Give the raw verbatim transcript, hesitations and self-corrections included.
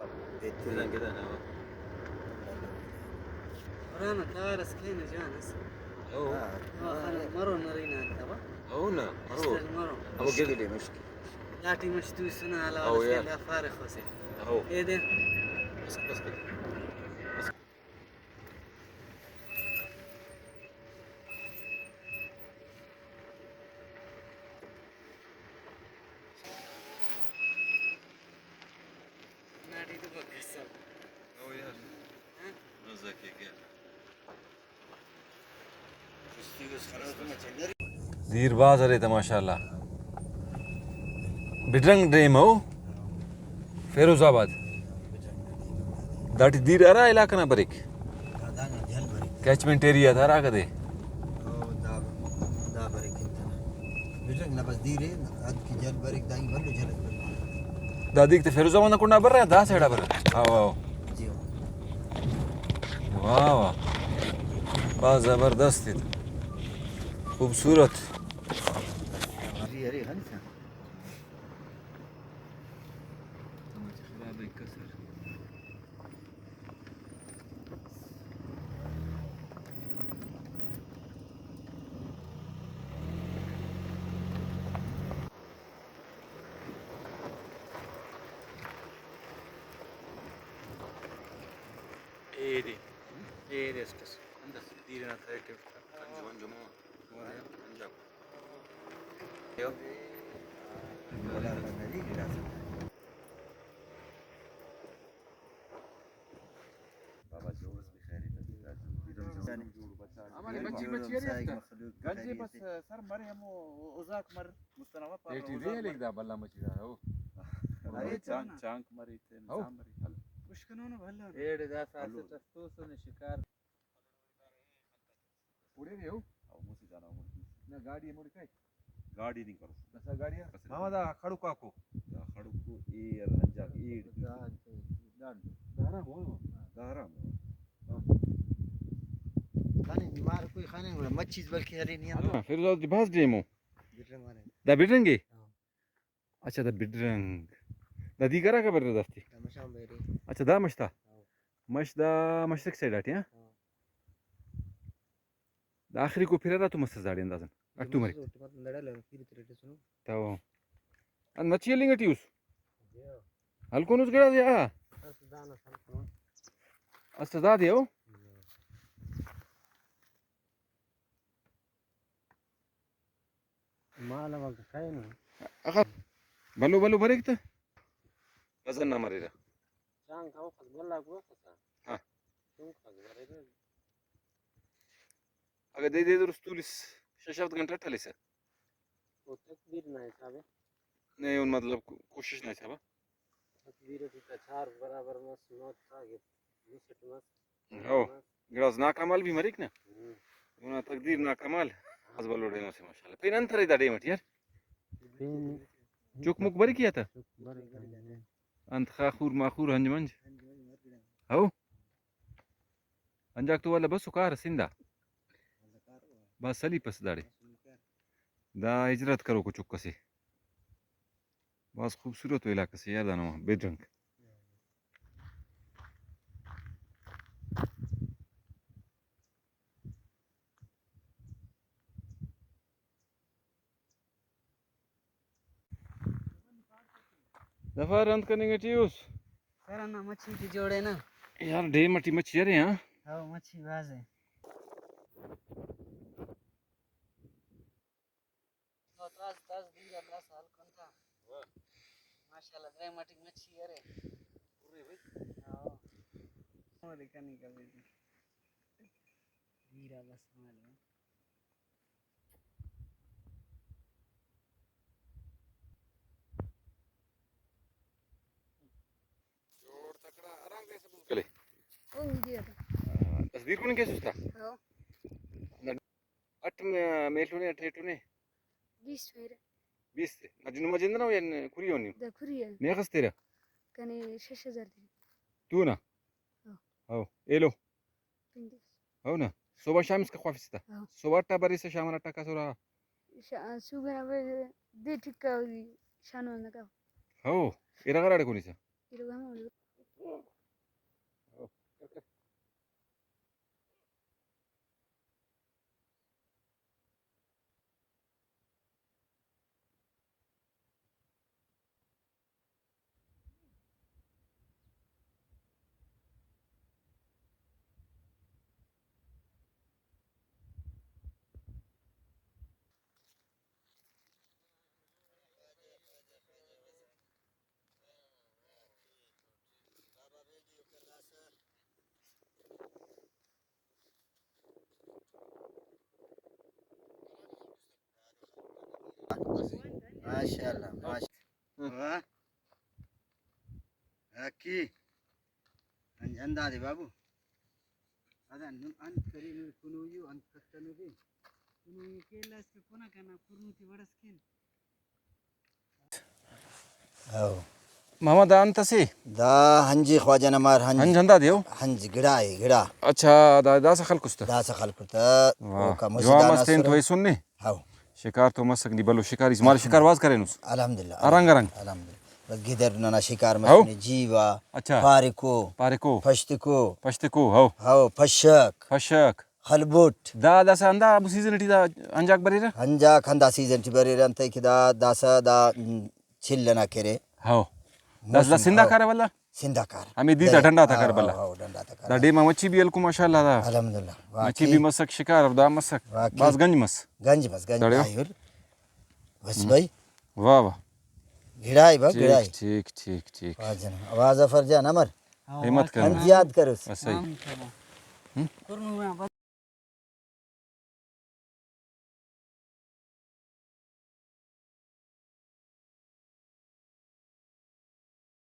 بہترین۔ کدان کدان، ہاں۔ ہرانا کار اس کینہ جان اس۔ او۔ ہاں۔ ہاں، خان مرو نرینہ انت با۔ او نا، مرو۔ استر مرو۔ او مشکل ہے، مشکل۔ لاٹی مش تو سنا علاوہ او اس یار۔ کے فارغ ہو سے۔ او۔ اے دے۔ بس، بس کر۔ بس۔ ناڑی تو بکسا۔ او یار۔ ہاں؟ مزہ کے کیا؟ دیر بھاز ارے تہ ماشاءاللہ۔ بڈرنگ ڈیم او، فیروز آباد۔ داٹی دیر ہرا علاقہ نا بریک؟ کیچمنٹ ایریا تا ہراکہ دے؟ او دا، دا بریک انت نا۔ بڈرنگ نا بس دیر اے، حد کہ جھل بریک، دا ہی بھلو جھل بریک۔ دا دیک تے فیروز آباد نا کنڈا برا، دا سائیڈا برا۔ آو، آو۔ جی ہو۔ واہ واہ۔ بھاز زبردست ای۔ خوبصورت۔ ارے، ارے، ہنسا۔ ایدے، ایدے اسٹ اس۔ اندر دیر نا تھے کہ۔ کنجو، انجو ماما۔ کنجو۔ ہمارے مچھی، مچھی ارے ہفتہ۔ گنجے بس سر مرے ہمو ازاک مر مستنوا پارہ ایٹی ازاک ریل مر۔ ایک دا بھلا مچھی دا، او۔ ارے چانک، چانک مرے تے او۔ نظام مرے۔ پشکنونو بھلا۔ ایڑے دا سا ہلو۔ اسٹ اس تو سنے شکار۔ اڑے نے ہو؟ او موسی جانا ہو۔ نہ، گاڑی مڑ کائے۔ گاڑی نہیں کرو۔ دسا گاڑی آ؟ ماما دا خڑکاکو۔ دا خڑکو اے یار ہنجاک اے۔ دا، دا، دا حرام ہو۔ دا حرام ہو۔ خانے مار کوئی خانے گڑا مچھیز بلکہ ہرے نہیں آتا۔ ہاں، فیروز آباد بھاز ڈیم ہو۔ بٹرے مارے۔ دا بٹرنگے؟ ہاں۔ اچھا، دا بڈرنگ۔ دا دی کرا کا بڈر دافتے؟ دا مشام بیرے۔ اچھا، دا مش تا؟ ہاں۔ مش دا مشرق سائیڈ آٹی، ہاں؟ ہاں۔ دا آخری کو پھر رہا تو مست زاڑے اندازن۔ اٹو مری۔ مست زوٹی مت لڑا لڑا پھر تیرے ٹی سنو۔ تو۔ ان مچھی لنگ ٹی اس؟ جی ہاں۔ ہلکون اس گڑا دے، ہاں۔ اس دانا ہلکون۔ اس دا دے ہو؟ جی ہاں۔ مال آ کائنہ۔ اخہ، بھلو بھلو بریک تہ وزن نا مریرہ۔ چانک اوخس بھلا گوخس آ۔ ہاں۔ چنکس بریرہ۔ اگہ دے دے درست تولس شش ہفت گھنٹہ اٹ ہلیسہ۔ او تقدیر نا حساب ء۔ نے اون مطلب کو-، کوشش نا حساب آ۔ تقدیر ٹی تا چار برابر مس، موت تا کہ مسٹ مس۔ ہو، گڑاس ناکامال بھی مریک نا۔ ہم۔ اونا تقدیر ناکامال۔ بھاز بھلو ڈیم اسے ماشاءاللہ۔ پین انت ارے دا ڈیم اٹی یار؟ پین چک مک بریک یا تا؟ چک بریک۔ انت خاخور ماخور ہنج منج؟ ہو۔ انجاک تو ولدا بسو کار اس ہندا۔ بس سلیپ اس داڑے۔ دا ہجرت کروکو چک اسے۔ بھاز خوبصورت ءُ علاقہ سے یار دانا بجنگ۔ ظفر انت کننگ ٹی اس؟ سر ہندا مچھی تے جوڑے نا۔ یار ڈیم ٹی مچھی ارے ہاں؟ ہاں مچھی بھاز ءِ۔ او تاز تاز دیر آ داسہ ہلکن تا۔ واہ۔ ماشاءاللہ، درے مٹی مچھی ارے۔ ارے بھائی۔ ہاں۔ اودے کنے کبھی۔ دیر آ بس مالو۔ جوڑ تکڑا، آرام دے سبو کلے۔ او دیر۔ ہاں، تصدیق کن کے سستا؟ ہاں۔ اٹ م-، میل ٹونے، اٹ ریٹ ٹونے؟ بیست میرے۔ بیست؟ مجنو مجند نا یا کری ہونی؟ دا کری ہے۔ نے خس تیرا؟ کنے شش ہزار دی۔ تو نا؟ ہاں۔ ہاں، ایلو؟ پنجاس۔ ہاں نا؟ صبح شام اس کا خواف ستا؟ ہاں۔ صبح اٹا بری سے شام اٹا کا سورا؟ شا-، صبح نا بری دے ٹکا ہوئی شانو اندکا۔ ہاں، ایرا غراڑے کونی سا؟ ایرا غراڑے۔ ماشاءاللہ، ماشاءاللہ۔ واہ۔ حقی۔ ہن-، ہندادے بابو۔ ادا نم انت کرینو، کنوئی ءُ انت کتنو دے؟ کنوئی کیلہ اس کہ کنا کنا، کرنو تے وڑ اس کین۔ او۔ ماما، دا انت اسے؟ دا ہنجے خواجہ نا مار، ہنج۔ ہنج ہندادے او؟ ہنج گڑا اے، گڑا۔ اچھا، دا داسہ خلکس تہ؟ داسہ خلکس تہ۔ واہ۔ اوکا مسہ جوان دانہ مس تین تو اسرہ۔ ایسن نے؟ ہاؤ۔ شکار تو مسک نی بھلو شکاری اس، مال شکار بھاز کرینس۔ الحمدللہ۔ ارنگ ارنگ۔ الحمدللہ۔ بس گدر ننا شکار ہاؤ۔ مسنے، جیوا، اچھا۔ پارکو، پارکو۔ پشتکو۔ پشتکو، ہاؤ۔ ہاؤ، پشک۔ پشک۔ خلبوٹ۔ دا داسہ ہندا ابو سیزن ٹی دا ہنجاک بریرہ؟ ہنجاک ہندا سیزن ٹی بریرہ، انتئے کہ دا داسہ دا، م، چل ئنا کرے۔ ہاؤ۔ داسہ دا موسم، سندھا ہاؤ۔ کارہ ولدا؟ سندھا کار۔ ہمے دیر تا ڈنڈا تا کار ہاؤ، بھلا۔ ہاؤ، ڈنڈا تا کار۔ دا ڈیما مچھی بھی ہلکو ماشاءاللہ دا۔ الحمدللہ۔ مچھی واقعی۔ بھی مسک شکار اور دا مسک۔ واقعی۔ بھاز گنج مس۔ گنج مس، گنج داڑے۔ آہر۔ بس ہم۔ بھائی۔ واہ واہ۔ گڑائے با، ٹھیک، گڑائے۔ ٹھیک، ٹھیک، ٹھیک۔ واہ جناب۔ واہ ظفر جان، امر۔ ہمت کر۔ ہم یاد کروس۔ بس صحیح۔ ہم۔